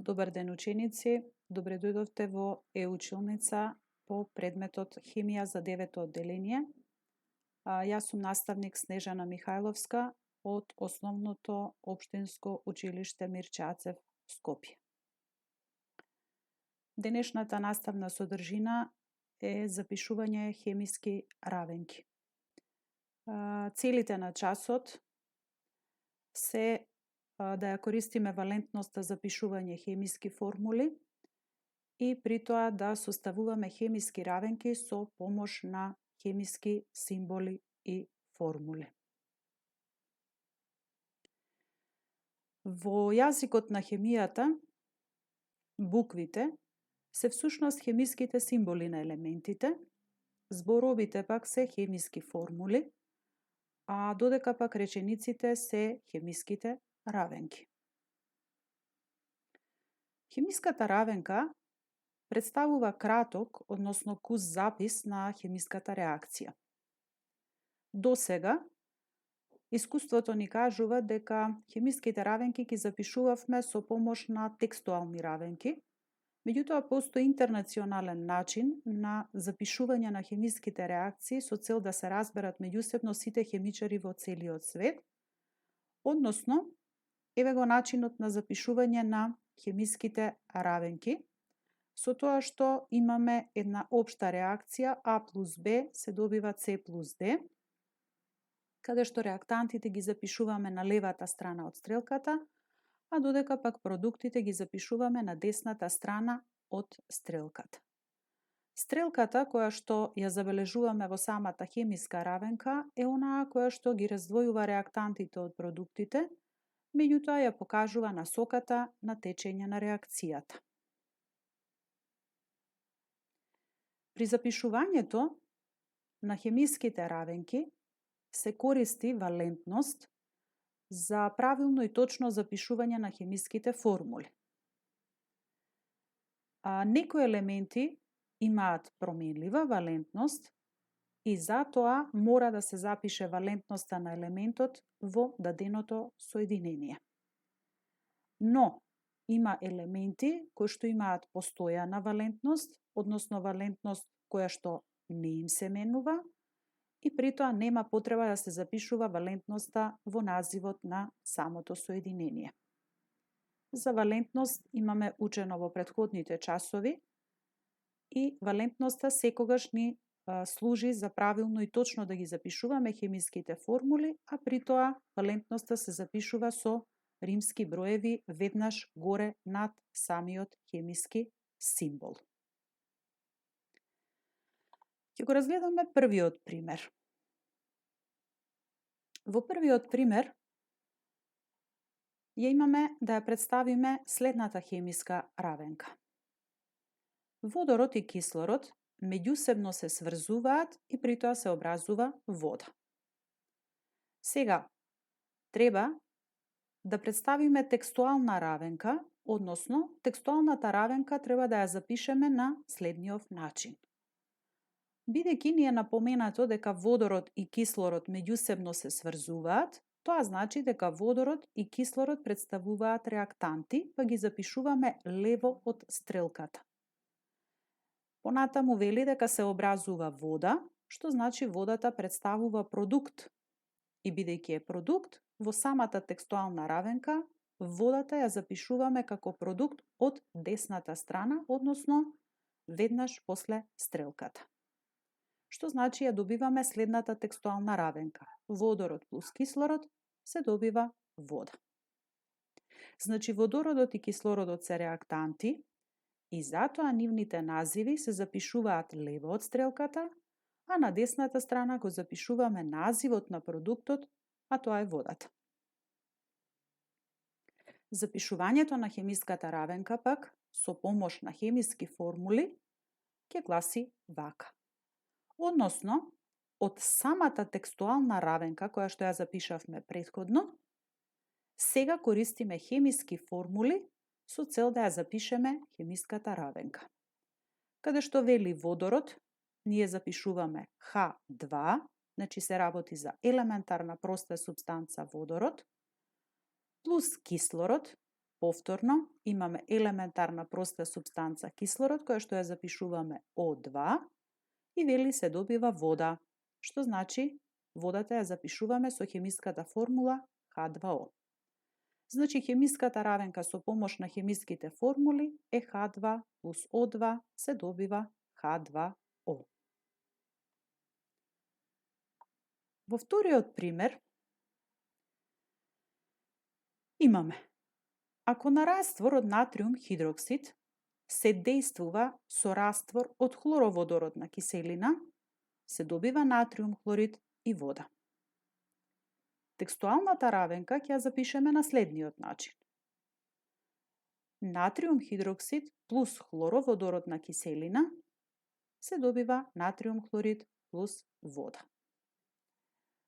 Добар ден, ученици. Добре дојдовте во Е-училница по предметот Химија за 9-то одделение. Јас сум наставник Снежана Михајловска од Основното општинско училиште Мирче-Ацев, Скопје. Денешната наставна содржина е запишување хемиски равенки. Целите на часот се да ја користиме валентноста за пишување хемиски формули и при тоа да составуваме хемиски равенки со помош на хемиски символи и формули. Во јазикот на хемијата, буквите се всушност хемиските символи на елементите, зборовите пак се хемиски формули, а додека пак речениците се хемиските равенки. Хемиската равенка представува краток, односно кус запис на хемиската реакција. Досега, искуството ни кажува дека хемиските равенки ги запишувавме со помош на текстуални равенки, меѓутоа постои интернационален начин на запишување на хемиските реакции со цел да се разберат меѓусебно сите хемичари во целиот свет, односно, еве го начинот на запишување на хемиските равенки, со тоа што имаме една општа реакција А плюс Б се добива С плюс Д, каде што реактантите ги запишуваме на левата страна од стрелката, а додека пак продуктите ги запишуваме на десната страна од стрелката. Стрелката која што ја забележуваме во самата хемиска равенка е онаа која што ги раздвојува реактантите од продуктите, меѓутоа ја покажува насоката на течење на реакцијата. При запишувањето на хемиските равенки се користи валентност за правилно и точно запишување на хемиските формули. Некои елементи имаат променлива валентност и затоа мора да се запише валентноста на елементот во даденото соединение. Но, има елементи кои што имаат постојана валентност, односно валентност која што не им се менува, и при тоа нема потреба да се запишува валентноста во називот на самото соединение. За валентност имаме учено во претходните часови и валентноста секогаш ни служи за правилно и точно да ги запишуваме хемиските формули, а при тоа валентноста се запишува со римски броеви веднаш горе над самиот хемиски символ. Ќе го разгледаме првиот пример. Во првиот пример ја имаме да ја представиме следната хемиска равенка. Водород и кислород меѓусебно се сврзуваат и при тоа се образува вода. Сега, треба да представиме текстуална равенка, односно, текстуалната равенка треба да ја запишеме на следниот начин. Бидејќи ни е напоменато дека водород и кислород меѓусебно се сврзуваат, тоа значи дека водород и кислород представуваат реактанти, па ги запишуваме лево од стрелката. Понатаму вели дека се образува вода, што значи водата представува продукт. И бидејќи е продукт, во самата текстуална равенка, водата ја запишуваме како продукт од десната страна, односно веднаш после стрелката. Што значи ја добиваме следната текстуална равенка. Водород плюс кислород се добива вода. Значи водородот и кислородот се реактанти и затоа нивните називи се запишуваат лево од стрелката, а на десната страна го запишуваме називот на продуктот, а тоа е водата. Запишувањето на хемиската равенка пак со помош на хемиски формули ќе гласи вака. Односно, од самата текстуална равенка која што ја запишавме претходно, сега користиме хемиски формули со цел да ја запишеме хемиската равенка. Каде што вели водород, ние запишуваме H2, значи се работи за елементарна проста супстанца водород, плюс кислород, повторно имаме елементарна проста супстанца кислород, која што ја запишуваме O2 и вели се добива вода, што значи водата ја запишуваме со хемиската формула H2O. Значи хемиската равенка со помош на хемиските формули е H2 плюс O2 се добива H2O. Во вториот пример имаме: ако на раствор од натриум хидроксид се дејствува со раствор од хлороводородна киселина, се добива натриум хлорид и вода. Текстуалната равенка ќе ја запишеме на следниот начин: натриум хидроксид плюс хлороводородна киселина се добива натриум хлорид плюс вода.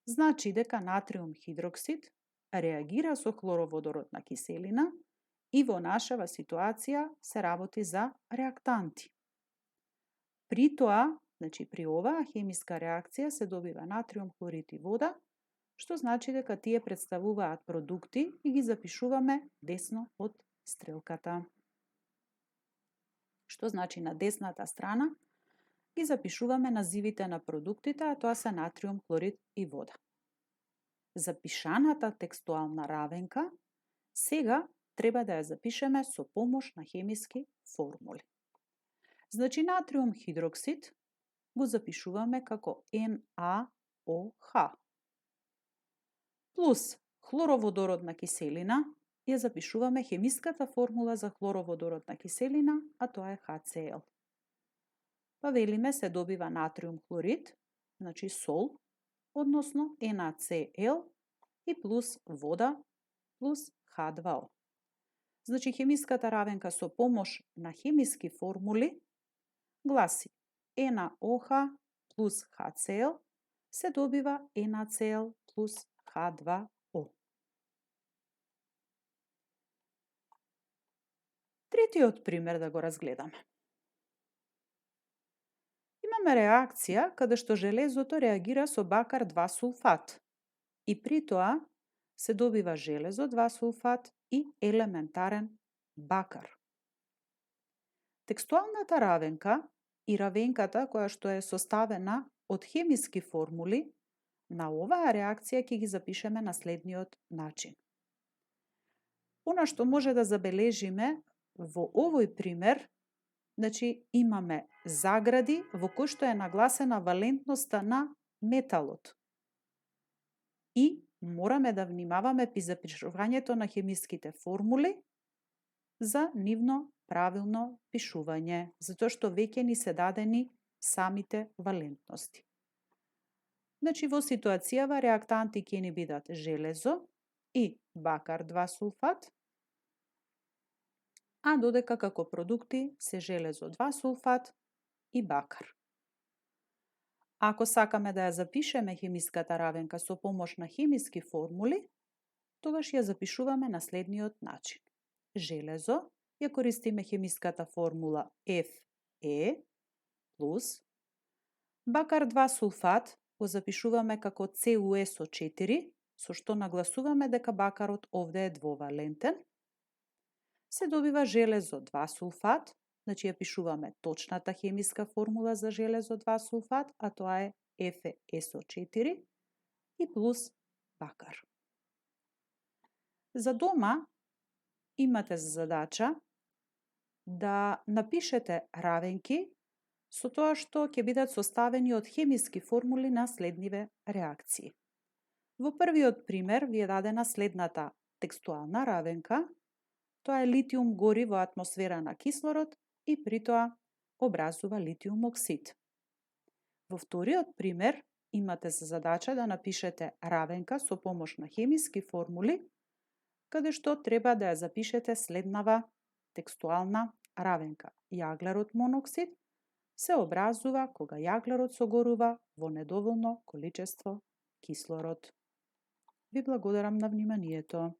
Значи дека натриум хидроксид реагира со хлороводородна киселина и во нашава ситуација се работи за реактанти. При тоа, значи при оваа хемиска реакција се добива натриум хлорид и вода, што значи дека тие представуваат продукти и ги запишуваме десно од стрелката. Што значи на десната страна ги запишуваме називите на продуктите, а тоа се натриум хлорид и вода. Запишаната текстуална равенка сега треба да ја запишеме со помош на хемиски формули. Значи натриум хидроксид го запишуваме како NaOH. Плюс хлороводородна киселина ја запишуваме хемиската формула за хлороводородна киселина, а тоа е HCl. Па велиме се добива натриум хлорид, значи сол, односно NaCl и плюс вода плюс H2O. Значи хемиската равенка со помош на хемиски формули гласи NaOH плюс HCl се добива NaCl плюс H2O. Третиот пример да го разгледаме. Имаме реакција каде што железото реагира со бакар 2 сулфат и при тоа се добива железо 2 сулфат и елементарен бакар. Текстуалната равенка и равенката која што е составена од хемиски формули на оваа реакција ќе ги запишеме на следниот начин. Она што може да забележиме во овој пример, значи имаме загради во кој што е нагласена валентноста на металот. И мораме да внимаваме при запишувањето на хемиските формули за нивно правилно пишување, затоа што веќе ни се дадени самите валентности. Значи во ситуацијава реактанти ќе ни бидат железо и бакар 2 сулфат, а додека како продукти се железо 2 сулфат и бакар. Ако сакаме да ја запишеме хемиската равенка со помош на хемиски формули, тогаш ја запишуваме на следниот начин. Железо ја користиме хемиската формула Fe плюс бакар 2 сулфат го запишуваме како CuSO4, со што нагласуваме дека бакарот овде е двовалентен. Се добива железо 2 сулфат, значи ја пишуваме точната хемиска формула за железо 2 сулфат, а тоа е FeSO4 и плюс бакар. За дома имате за задача да напишете равенки со тоа што ќе бидат составени од хемиски формули на следниве реакции. Во првиот пример ви е дадена следната текстуална равенка. Тоа е литиум гори во атмосфера на кислород и при тоа образува литиум оксид. Во вториот пример имате за задача да напишете равенка со помош на хемиски формули, каде што треба да ја запишете следнава текстуална равенка. Јаглерод моноксид се образува кога јаглерод согорува во недоволно количество кислород. Ви благодарам на вниманието.